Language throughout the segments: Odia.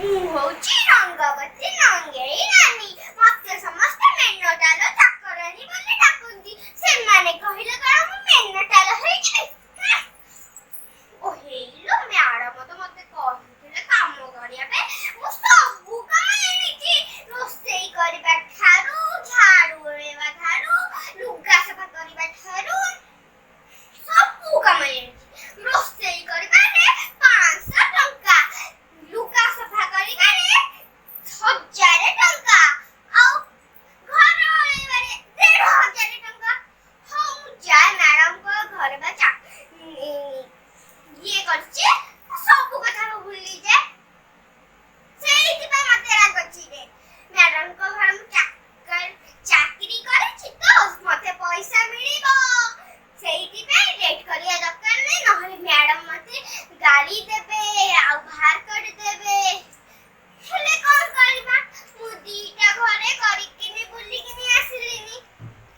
ମୁଁ ହଉଛି ରଙ୍ଗବତୀ ନଙ୍ଗେଇ ନାନୀ। ମତେ ସମସ୍ତେ ମେନଟାଲ ଚାକରାଣୀ ବୋଲି ଡାକନ୍ତି। ସେମାନେ କହିଲେ କଣ ମୁଁ ମେନଟାଲ ହେଇଯିବି? ଓ ହେଇଲୋ, ମ୍ୟାଡମ ତ ମତେ କହିଥିଲେ କାମ କରିବା ପାଇଁ। ମୁଁ ସବୁ କାମ ଜାଣିଛି, ରୋଷେଇ କରିବା ଠାରୁ, ଝାଡୁ ଓଳେଇବା ଠାରୁ, ଲୁଗା ସଫା କରିବା ଠାରୁ ସବୁ କାମ ଜାଣିଛି। ରୋଷେଇ କରିବାରେ 500 ଟଙ୍କା, ଲୁଗା ସଫା କରିବାରେ 1000 ଟଙ୍କା, ଆଉ ଘର ଓଳେଇବାରେ 1500 ଟଙ୍କା। ହଁ, ମୁଁ ଯାଏ ମ୍ୟାଡମଙ୍କ ଘରେ ବା ଇଏ କରିଛି। ସବୁ କଥା ମୁଁ ଭୁଲିଯାଏ, ସେଇଥିପାଇଁ ମତେ ରାଗ ଚିଡେ। ମ୍ୟାଡମଙ୍କ ଘରେ ମୁଁ ଚାକିରି କରିଛି ତ ମତେ ପଇସା ମିଳିବ, ସେଇଥିପାଇଁ ଲେଟ୍ କରିବା ଦରକାର ନାହିଁ, ନହେଲେ ମ୍ୟାଡମ ମତେ ଗାଳି ଦେବେ ଆଉ ବାହାର କରିଦେବେ। ହେଲେ କଣ କରିବା, ମୁଁ ଦିଟା ଘରେ କରିକିନି ବୁଲିକିନି ଆସିଲିନି,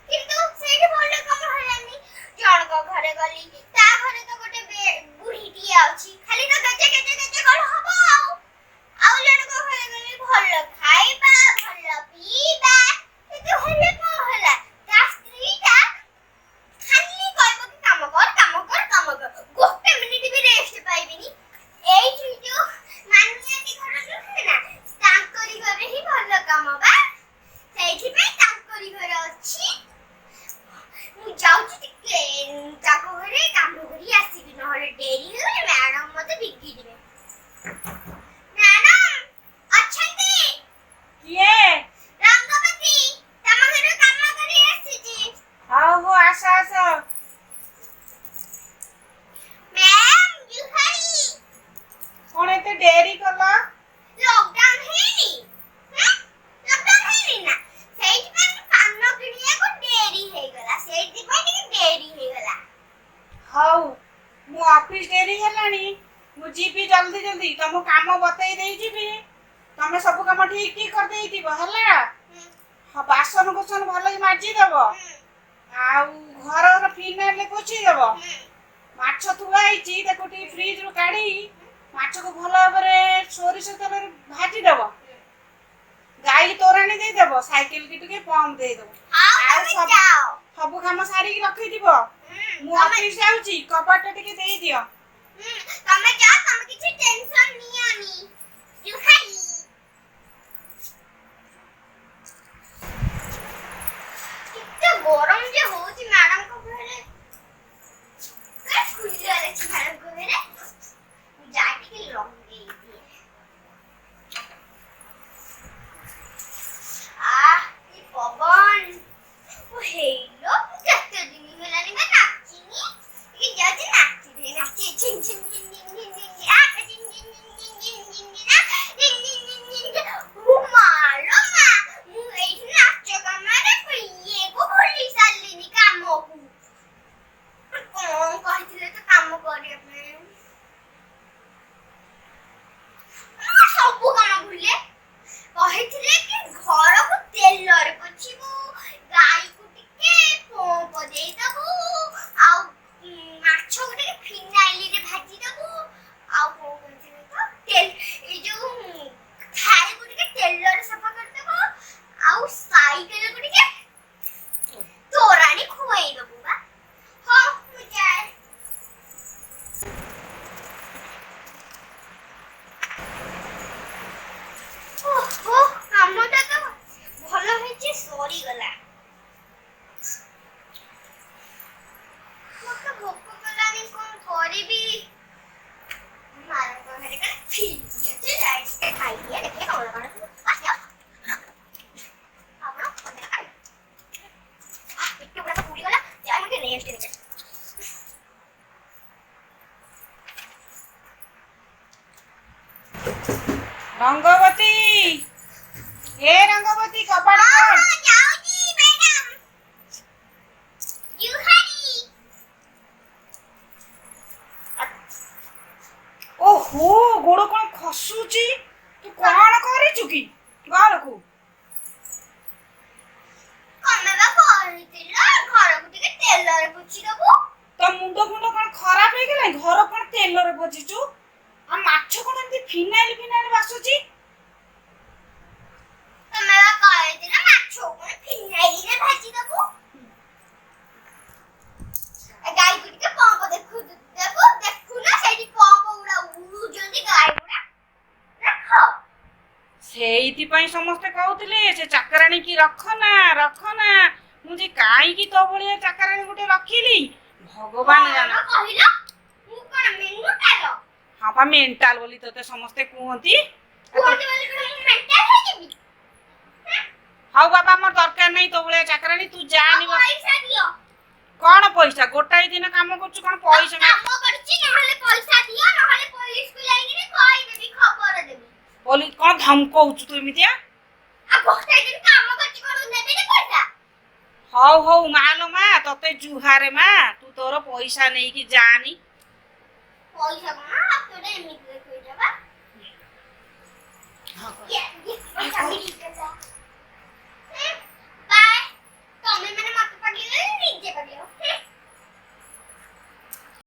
କିନ୍ତୁ ସେଇଠି ଭଲ କାମ ହେଲାନି। ଜଣଙ୍କ ଘରେ ଗଲି, ତା ଘରେ ତ ଗୋଟେ ବୁଢୀଟିଏ ଅଛି, ଖାଲି ତ ଗେଜେ ଗେଜେ ଗେଜେ କଣ ହବ। ଆଉ ଆଉ ଜଣଙ୍କ ଘରେ ଗଲି, ଭଲ ଖାଇବା, ଭଲ ପିଇବା, କିନ୍ତୁ ହେଲେ କଣ ହେଲା, ତା ସ୍ତ୍ରୀଟା ଖାଲି କହିବ କି କାମ କର, କାମ କର, କାମ କର। ଗୋଟେ ମିନିଟ ବି ରେଷ୍ଟ ପାଇବିନି। ଏଇଠି ଯୋଉ ମାନିଆନି ଘର ନୁହେଁ ନା, ତାଙ୍କରି ଘରେ ହିଁ ଭଲ କାମ ବା, ସେଇଥିପାଇଁ ତାଙ୍କରି ଘରେ ଅଛି। ମୁଁ ଯାଉଛି ଟିକେ ତାଙ୍କ ଘରେ କାମ କରି ଆସିବି, ନହେଲେ ଡେରି ହେଇଗଲେ ମ୍ୟାଡମ ମତେ ବିଗିଡ଼ିବେ। ମ୍ୟାଡମ ଅଛନ୍ତି? କିଏ? ରଙ୍ଗବତୀ, ତମ ଘରୁ କାମ କରି ଆସିଛି। ହଉ ହଉ, ଆସ ଆସ। ମ୍ୟାମ୍, ଜୁହାରି। କଣ ଏତେ ଡେରି କଲ? ଲକଡାଉନ ହେଇନି, ଲକଡାଉନ ହେଇନି ନା, ସେଇଥିପାଇଁ ପାନ କିଣିବାକୁ ଡେରି ହେଇଗଲା, ସେଇଥିପାଇଁ ଟିକେ ଡେରି ହେଇଗଲା। ହଉ, ମୁଁ ଅଫିସ ଡେରି ହେଲାଣି, ମୁଁ ଯିବି ଜଲ୍ଦି ଜଲ୍ଦି। ତମ କାମ ବତେଇ ଦେଇ ଯିବି, ତମେ ସବୁ କାମ ଠିକ ଠିକ କରିଦେଇଥିବ, ହେଲା? ହଁ, ବାସନ କୁସନ ଭଲକି ମାଜିଦବ, ଆଉ ଘରର ଫିନାଇଲ ପୋଛିଦବ। ମାଛ ଥୁଆ ହେଇଛି, ତାକୁ ଟିକେ ଫ୍ରିଜରୁ କାଢି ମାଛକୁ ଭଲ ଭାବରେ ସୋରିଷ ତେଲରେ ଭାଜିଦବ। ଗାଈ ତୋରାଣି ଦେଇଦବ, ସାଇକେଲ କି ଟିକେ ପମ୍ପ ଦେଇଦବ। ଆଉ ଆଉ ତମେ ସବୁ ଯାଅ। ସବୁ କାମ ସାରିକି ରଖିଥିବ। ମୁଁ ତମେ ଅଫିସ ଯାଉଛି, କବାଟଟା ଟିକେ ଦେଇଦିଅ। ତମେ ଯାଅ, ତମେ କିଛି ଟେନସନ ନିଅନି। ଜୁହାରି। କେତେ ଗରମ ଯେ ହଉଛି। ମ୍ୟାଡମଙ୍କ ଘରେ କୁଲର ଅଛି। ମ୍ୟାଡମଙ୍କ ଘରେ ମୁଁ ଯାଇ ଟିକେ ଲଗେଇ ଦିଏ। ଆহ, କି ପବନ! ଓ ହେଇଲୋ, ମୁଁ କେତେ ଦିନ ହେଲାଣି ବା ନାଚିନି। ଟିକେ ଯାଉଛି ନାଚିଦିଏ, ନାଚି। ଝିନ୍ ଝିନ୍ ଝିନ୍ ଝିନ୍ ଝିନ୍ ଝିନ୍ ଆ, ଝିନ୍ ଝିନ୍ ଝିନ୍ ଝିନ୍ ଝିନ୍ ଝିନ୍ ଝିନ୍ ଆ, ଝିନ୍ ଝିନ୍ ଝିନ୍ ଝିନ୍ ଝିନ୍। ଓ ମାଲୋ ମା, ମୁଁ ଏଇଠି ନାଚ କାମରେ ଇଏକୁ ଭୁଲି ସାରିଲିନି, କାମକୁ। କଣ କହିଥିଲେ ତ କାମ କରିବା ପାଇଁ? ମୁଁ ସବୁ କାମ ଭୁଲେ। କହିଥିଲେ କି ଘରକୁ ତେଲରେ ପୋଛିବୁ, ଗାଈକୁ ଟିକେ ପମ୍ପ ଦେଇଦବୁ, ଆଉ ମାଛକୁ ଟିକେ ଫିନାଇଲରେ ଭାଜିଦବୁ, ଆଉ କଣ କହିଥିଲେ ତ, ତେଲ ଏଇ ଯୋଉ ଥାଳିକୁ ଟିକେ ତେଲରେ ସଫା କରିଦବୁ, ଆଉ ସାଇକେଲକୁ ଟିକେ ତୋରାଣି ଖୁଆଇଦବୁ ବା। ହଁ, ମୁଁ ଯାଏ। ଓହୋ, କାମଟା ତ ଭଲ ହେଇଛି, ସରିଗଲା। ମତେ ଭୋକ କଲାଣି, କଣ କରିବି? ମାଙ୍କ ଘରେ କଣ ଫ୍ରିଜ ଅଛି? ଯାଇ ଟିକେ ଖାଇଦିଏ, ଦେଖିଆ କଣ କଣ ସବୁ ଆସିବ। ଆପଣ ପେଟ ପୁରା ତ ପୁରିଗଲା, ଯାଏ ମୁଁ ଟିକେ ରେଷ୍ଟ ନେଇଯାଏ। ରଙ୍ଗବତୀ, ଏ ରଙ୍ଗବତୀ, କବାଟ ହଁ। ଖୋଲ। ହଁ, ଯାଉଛି ମ୍ୟାଡାମ, ଜୁହାରି। ଓହୋ, ଗୋଡ କଣ ଖସୁଛି! ତୁ କଣ କରିଛୁ କି ଘରକୁ? ତମେ ବା କହିଥିଲ ଘରକୁ ଟିକେ ତେଲରେ ପୋଛିଦବୁ। ତୋ ମୁଣ୍ଡ ଫୁଣ୍ଡ କଣ ଖରାପ ହେଇଗଲାଣି? ଘର କଣ ତେଲରେ ପୋଛିଛୁ? ଆଉ ମାଛ କଣ ଏମିତି ଫିନାଇଲ ଫିନାଇଲ ବାସୁଛି? ସେଇଥିପାଇଁ ସମସ୍ତେ କହୁଥିଲେ ସେ ଚାକରାଣୀ କି ରଖନା ରଖନା। ମୁଁ ଯେ କାହିଁକି ତୋ ଭଳିଆ ଚାକରାଣୀ ଗୋଟେ ରଖିଲି ଭଗବାନ ଜାଣ। କଣ କହିଲ? ମୁଁ କଣ ମେଣ୍ଟାଲ? ହଁ ପା, ମେଣ୍ଟାଲ ବୋଲି ତୋତେ ସମସ୍ତେ କୁହନ୍ତି। ଆଉ କୁହନ୍ତି ବୋଲି କଣ ମୁଁ ମେଣ୍ଟାଲ ହେଇଯିବି? ହଉ ବାବା, ଆମର ଦରକାର ନାହିଁ ତୋ ଭଳିଆ ଚାକରାଣୀ, ତୁ ଯାନି। ପଇସା ଦିଅ। କଣ ପଇସା? ଗୋଟାଏ ଦିନ କାମ କରୁଛୁ, କଣ ପଇସା? କାମ କରୁଛି, ନହେଲେ ପଇସା ଦିଅ, ନହେଲେ ପୋଲିସକୁ ଯାଇକିରି କହିଦେବି, ଖବର ଦେବି। ବୋଲି କଣ ଧମକଉଛୁ ତୁ ଏମିତିଆ? ଆଉ ଗୋଟାଏ ଦିନ କାମ କରୁଛି, କଣ ନେବିନି ପଇସା? ହଉ ହଉ ମା ଲୋ ମା, ତତେ ଜୁହାରେ ମା, ତୁ ତୋର ପଇସା ନେଇକି ଯାନି। ପଇସା କଣ ହାତରେ ଏମିତି ଦେଖେଇଛ ବା? ଇଏ, ଇଏ, ପଇସା।